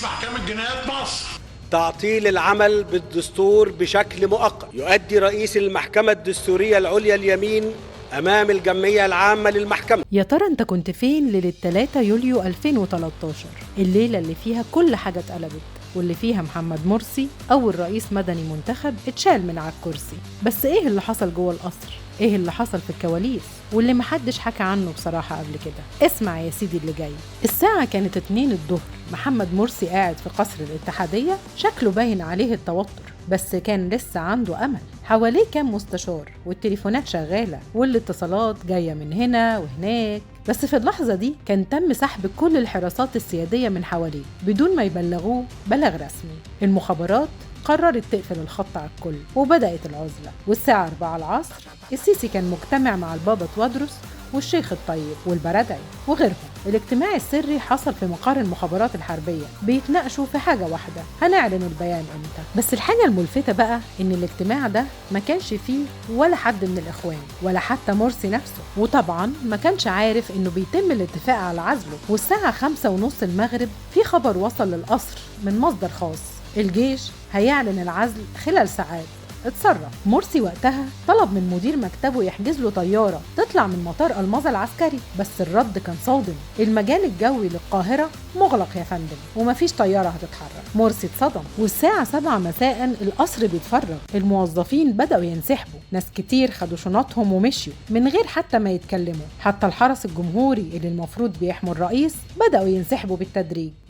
رئيس محكمة جنايات مصر. تعطيل العمل بالدستور بشكل مؤقت يؤدي رئيس المحكمة الدستورية العليا اليمين أمام الجمعية العامة للمحكمة. يا ترى أنت كنت فين ليلة 3 يوليو 2013، الليلة اللي فيها كل حاجة اتقلبت، واللي فيها محمد مرسي أول رئيس مدني منتخب اتشال من على الكرسي؟ بس إيه اللي حصل جوه القصر؟ إيه اللي حصل في الكواليس واللي محدش حكى عنه بصراحة قبل كده؟ اسمع يا سيدي اللي جاي. الساعة كانت 2 الظهر، محمد مرسي قاعد في قصر الاتحادية، شكله باين عليه التوتر، بس كان لسه عنده أمل. حواليه كام مستشار والتليفونات شغالة والاتصالات جاية من هنا وهناك، بس في اللحظة دي كان تم سحب كل الحراسات السيادية من حواليه بدون ما يبلغوه بلاغ رسمي. المخابرات قررت تقفل الخط على الكل وبدأت العزلة. والساعة 4 العصر السيسي كان مجتمع مع البابا توادرس والشيخ الطيب والبرادعي وغيرهم. الاجتماع السري حصل في مقر المخابرات الحربية، بيتناقشوا في حاجة واحدة: هنعلن البيان امتى. بس الحاجة الملفتة بقى ان الاجتماع ده ما كانش فيه ولا حد من الاخوان ولا حتى مرسي نفسه، وطبعا ما كانش عارف انه بيتم الاتفاق على عزله. والساعة 5:30 المغرب في خبر وصل للقصر من مصدر خاص: الجيش هيعلن العزل خلال ساعات. اتصرف مرسي وقتها، طلب من مدير مكتبه يحجز له طيارة تطلع من مطار الماظة العسكري، بس الرد كان صادم: المجال الجوي للقاهرة مغلق يا فندم ومفيش طيارة هتتحرك. مرسي اتصدم. والساعة 7 مساء القصر بيتفرغ، الموظفين بدأوا ينسحبوا، ناس كتير خدوا شنطهم ومشيوا من غير حتى ما يتكلموا، حتى الحرس الجمهوري اللي المفروض بيحموا الرئيس بدأوا ينسحبوا بالتدريج.